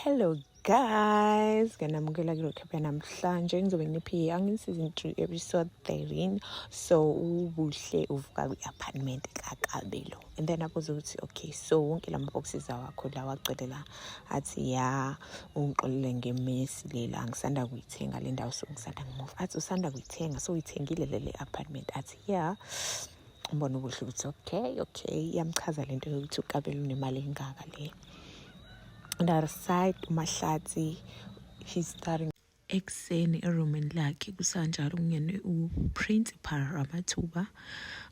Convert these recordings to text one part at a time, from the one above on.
Hello guys, ngiyanamukela kwi-recap yanamhlanje. Ngizobe nginiphe i-Young season 3 episode 13. So uBuhle uvuka kwi-apartment kaKabelo and then abuze ukuthi okay, so wonke la maboxes awakho lawa agcwele la? Athi ya, ungixolele nge-mess lela, ngisanda kuyithenga le ndawo, so ngisanda ngi-move. Athi usanda kuyithenga, so uyithengile lele apartment? Athi ya. Umbona uBuhle ukuthi okay, iyamchaza lento yokuthi uKabelo unemali engaka le. On the other side, uMahlatsi, he's starting ekuseni erumini lakhe. Kusanjalo kungene uPrincipal Ramathuba.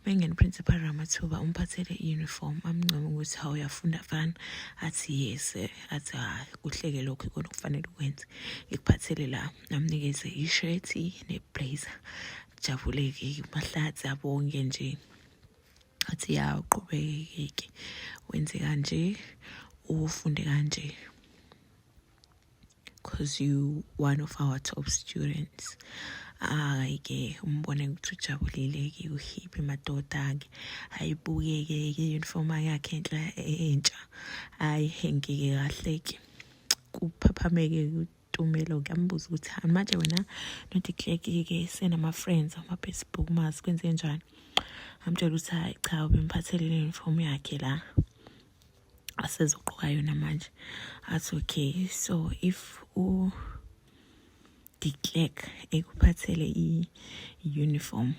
Mengene uPrincipal Ramathuba, umphathele i-uniform, amncome ukuthi hawu, uyafunda fana. Athi yes. Athi hayi, kuhleke lokho, ikona okufanele ukwenze, ngikuphathele la. Amnikeze ishethi neblazer. Jabuleke uMahlatsi, abonge nje, athi ya, uqhubeke-ke wenze kanje, ufunde kanje, 'cause you one of our top students. Hayi-ke, umbone ukuthi ujabulile-ke, uhipi madoda-ke, ayibukeke-ke i-uniform yakhe enhla entsha, ayihengike kahle-ke. Kuphaphameke uTumelo, kuyambuza ukuthi manje wena noDe Klerk-ke senama-friends ama-Facebook, mazi kwenze njani? Amtshela ukuthi hayi cha, ubemphathele le-uniform yakhe la asezogqoka yona manje. Athi okay, so if u De Klerk ekuphathele i-uniform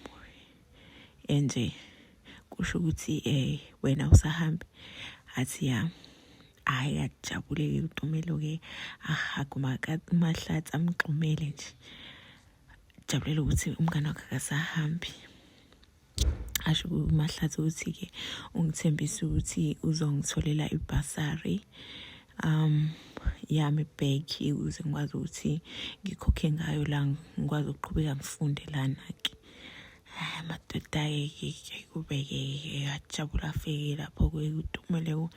enje, kusho ukuthi wena usahambi? Athi ya. Hhayi, ajabuleke uTumelo-ke, ahaga uMahlatsi, amgxumele nje, jabulela ukuthi umngane wakhe akasahambi. Asho kuMahlatsi ukuthi-ke ungithembise ukuthi uzongitholela ibhasari yami back ukuze ngikwazi ukuthi ngikhokhe ngayo la, ngikwazi ukuqhubeka ngifunde lana-ke. Hhayi amadoda-ke, kube-ke ajabula, afike lapho-ke uTumelo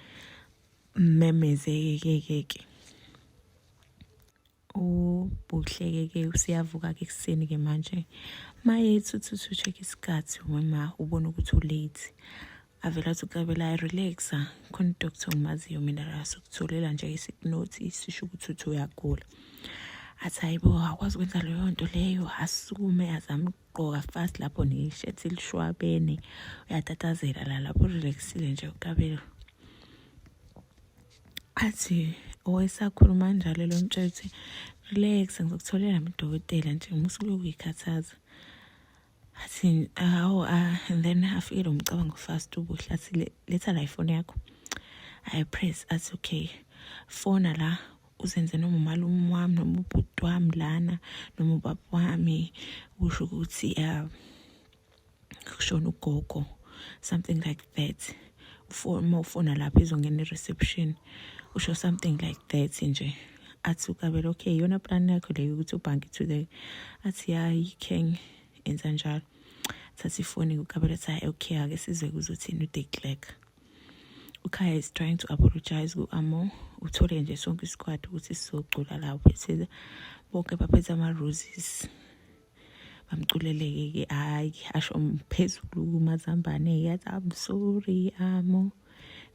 memeze-ke-ke-ke. UBuhle-ke usiyavuka-ke ekuseni-ke manje, mayethi uthi uthi-check isikhathi, wema ubona ukuthi ulate. Avele athi uKabelo, relaxa, khona udoctor ngimaziyo mina la, sokutholela nje i-sick note, sisho ukuthi uthi uyagula. Athi hayibo, akwazi ukwenza leyo nto leyo. Asukume azame ukugqoka fast, lapho neshethi lishwabene, uyatatazela la lapho, relaxile nje uKabelo. Athi owesakhuluma njalo lo mtshela ukuthi relax, ngizokutholela udokotela nje, musuke ukuyikhathaza. Athi hawu, and then afike lo mcabango fast uBuhle, athi letha la ifoni yakho. Ayipress, athi okay, fona la, uzenze noma umalume wami noma ubhuti wami lana noma ubaba wami, kusho ukuthi kushona ugogo, something like that. Uma ufona lapho izongena i-reception, usho something like that nje. Athi uKabelo okay, iyona plan yakho leyo ukuthi ubhanki today? Athi hayi, king enza njalo. Thatha ifoni uKabelo, athi hayi okay, ake sizwe kuzothini uDe Klerk. Ukhaya is trying to apologize ku-Amo. Uthole nje sonke isquad ukuthi sizocula la, uphethe bonke, baphethe ama-roses, bamculeleke-ke. Hhayi, asho phezulu kumazambane-ke, athi I'm sorry Amo.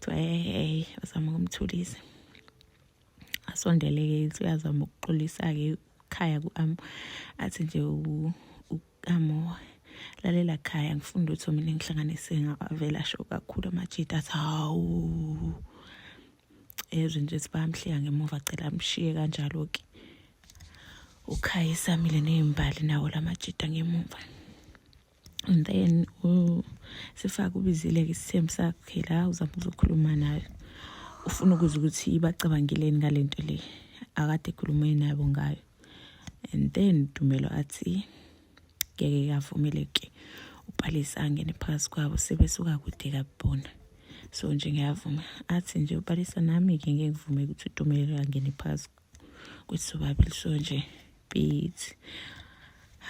Kuthiwa hey, bazama ukumthulisa, asondele-ke, ithi uyazama ukuxolisa-ke uKhaya ku-Amo. Athi nje u-Amo, lalela Khaya, ngifunda ukuthi mina ngihlanganise ngavela asho kakhulu amajita. Athi hawu, ezwe nje ukuthi bayamhleka ngemuva, cela amshiye kanjalo-ke uKhaya, esamile ney'mbali nawo lamajita ngemuva. And then sifake ubizile-ke isithembu sakhe la, uzama ukuzokhuluma nayo, ufuna ukuzwa ukuthi bacabangileni ngale nto le akade ekhulume nabo ngayo. And then Tumelo athi ngeke kavumeleke uPalisa angene phakathi kwabo, sebesuka kude kabona, so nje ngiyavuma. Athi nje uPalisa, nami-ke ngeke ngivume ukuthi uTumelo angene phakathi kwethu sobabili, so nje beat.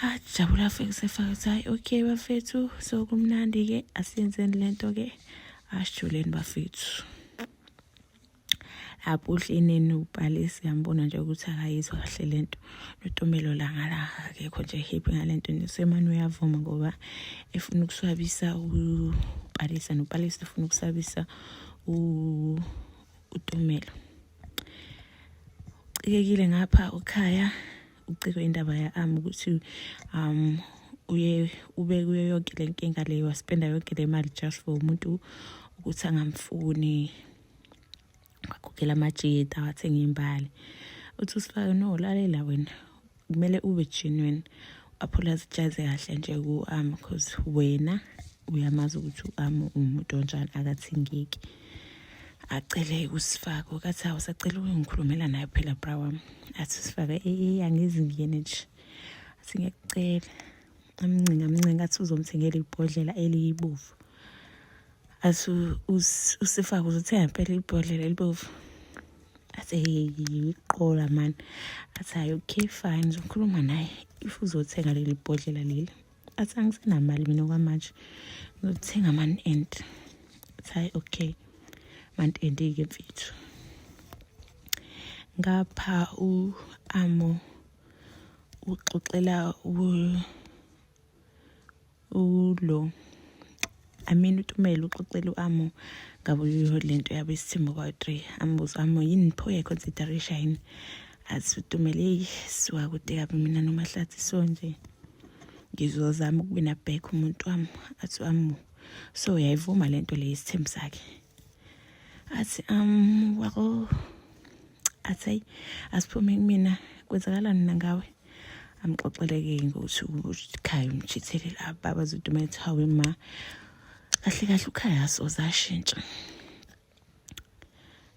Ajabula, afike sefaka ukuthi hayi okay bafethu, so kumnandi-ke, asiyenzeni lento-ke, asijuleni bafethu. Lapho uHleneni uPalisa uyambona nje ukuthi akayizwa kahle lento, noTumelo la ngala akekho nje happy ngalento. Nosemane uyavuma ngoba efuna ukuswabisa uPalisa, noPalisa ufuna ukusabisa uTumelo. Ucikekile ngapha uKhaya, ucikwe indaba ya-Ami ukuthi uye ube kuyo yonke le nkinga le, waspenda yonke le mali just for umuntu ukuthi angamfuni, wakhokhela amajita, wathenga imbali. Uthi usifake no, lalela wena, kumele ube genuine, apologize kahle nje ku-Ami, cause wena uyamazi ukuthi u-Ami umuntu onjani, akathengeki. Acele usifako kathi hawu, sacela ukungikhulumela naye phela bra wami. Athi usifake, eh, angizi ngiyene nje. Athi ngiyakucela, amncinga amncinga, athi uzomthengela ibhodlela eliyibovu. Athi usifake, uzothenga impela ibhodlela elibovu? Athi hey, iqola mani. Athi hayi, okay, fine, ngizokhuluma naye if uzothenga leli bhodlela leli. Athi angisenamali mina okwamanje, ngizothenga month end. Athi hayi, okay, month end-ke mfethu. Ngapha u-Amo uxoxela ulo, I mean uTumelo uxoxela u-Amo ngabo lento yabo isithembu kwa-3. Ambuza Amo, yini pho uyayiconsiderisha yini? Athi uTumelo, eyi, suka kude kabi mina noMahlathi, so nje ngizozama ukuwina back umuntu wami. Athi Amo, so uyayivuma lento le isithembu sakhe? Athi well, athi hayi, asiphume kumina, kwenzakalani nangawe? Amxoxeleke ngokuthi uKhaya umchithele la baba Zoduma. Ethi hawe ma, kahle kahle uKhaya sozashintsha.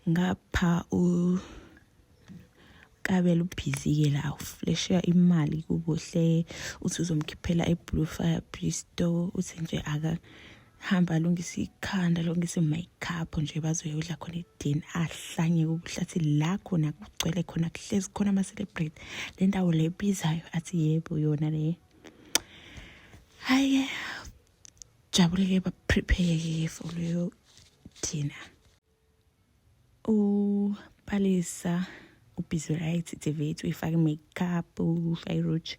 Ngapha u Kabelo ubhizi-ke la, uflesha imali kuBuhle, uthi uzomkhiphela e-Blue Fire Bistro. Uthi nje akahamba alungise ikhanda, alungise i-makeup nje, bazoyodla khona idina. Ahlanye kuBuhle, athi la khona kugcwele khona, kuhlezi khona ama-celebrate, le ndawo le ebizayo. Athi yebo, yona le. Hhayi-ke, jabule-ke, ba-prepare-ke for leyo dinner. UPalesa ubhizi, right, TV uyifaka i-makeup, ufaka i-rouge.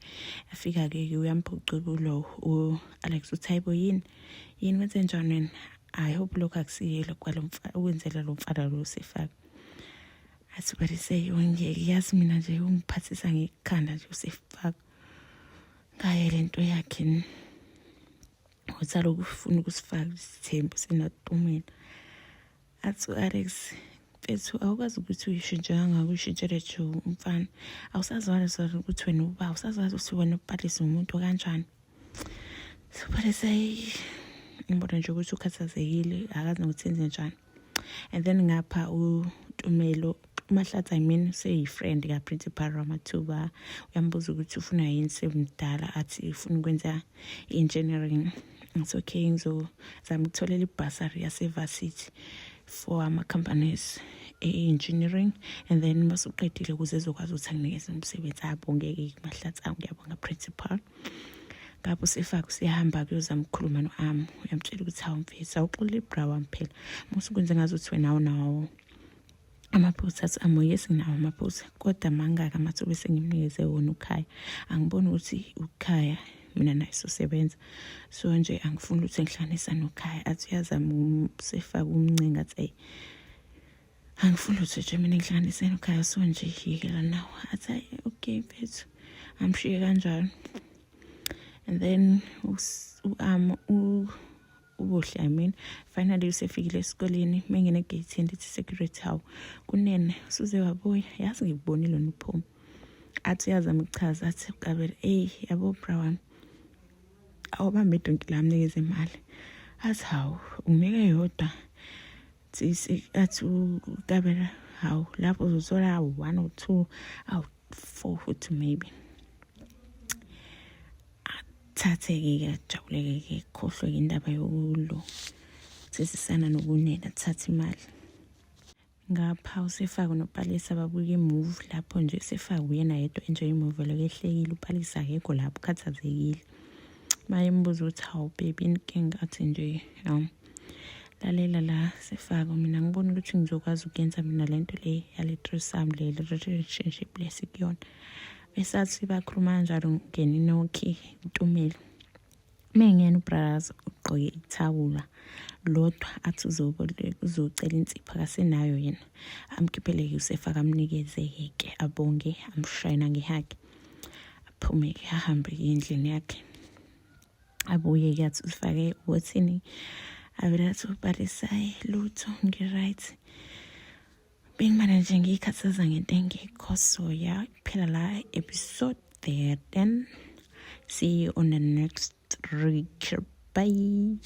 Afika-ke uyamphuca kulo u-Alex, uthi hayibo, yini yini, wenze njani wena? I hope lokhu akusiyelo kwalo ukwenzela lo mfana lo usefaka. Athi Palisa, ungiyeke, yazi mina nje ungiphathisa ngekhanda nje usefaka ngaye le nto yakhe, uthi aloku ufuna ukusifaka isithembu sinoTumelo. Athi u-Alex, mfethu, awukwazi ukuthi uyishintshe kangaka, uyishintshele nje umfana, awusaziwazi sona ukuthi wena uba, awusazazi ukuthi wena uPalisa umuntu kanjani. SuPalisa ngibona nje ukuthi ukhathazekile, akazi nokuthi enze njani. And then ngapha uTumelo, uMahlatsi I mean, seyi-friend ka-principal Ramathuba. Uyambuza ukuthi ufuna yini semdala, athi ufuna ukwenza i-engineering. It's okay, ngizozama ukutholela ibhasari yase-varsity for ama-companies e-engineering, and then masuqedile ukuze ezokwazi ukuthi anginikeze umsebenzi. Abongeke Mahlatsi, ngiyabonga principal. Ngapho usefaka usiyahamba kuyozama ukukhuluma no-Amo, uyamtshela ukuthi hawu mfethu, awuxolile ibra wami phela, musuke ngazuthi wena awunawo amaphutha. Athi Amo, yes, nginawo amaphutha, kodwa mangaka amathuba esengimnikeze wona uKhaya? Angiboni ukuthi uKhaya mina naye sosebenza, so nje angifuni ukuthi ngihlanganisa noKhaya. Athi uyazama usefaka umncinga, athi ayi, angifuni lutho nje mina ngihlanganise noKhaya, so nje yekela nawo. Athi hayi, okay mfethu, amshiye kanjalo. And then uBuhle, I mean, finally usefikile esikoleni. Mengene egeyithini, lithi security, hawu kunene, usuze wabuya, yazi ngikubonile wena uphuma. Athi uyazama ukuchaza, athi uKabelo, eyi yabo bra wami, awubambe idonki la, amnikeze imali. Athi hawu, unginike yodwa? Athi uKabelo, hawu, lapho uzothola one or two, awu four futhi maybe. Athathe-ke, ajabuleke-ke, khohlwe indaba yokulo sesisana nokunena, athathe imali. Ngapha usefake noPalisa babuka imovie lapho nje, sefake uyena yedwa enjoy imovie, lokhu ehlekile, uPalisa akekho lapho, ukhathazekile. Bayembuza ukuthi hawu baby, inkinga? Athi nje hawu, lalela la sefako, mina ngibona ukuthi ngizokwazi ukuyenza mina lento le yale threesome, le relationship lesikuyona. Besathi bakhuluma kanjalo, ngena inokhi uTumelo. Mengena ubrothers agqoke ithawula lodwa athi uzocela insipho akasenayo yena amkhiphele-ke usefaka amnikeze-ke ke abonge amshaye nangehagi aphume-ke ahambe-ke endlini yakhe abuye-ke athi usifake uthini avele athi ubhalisayi lutho ngi-right bengimane nje ngiyikhathaza ngento engekho so ya kuphela la episode 13. See you on the next recap. Bye.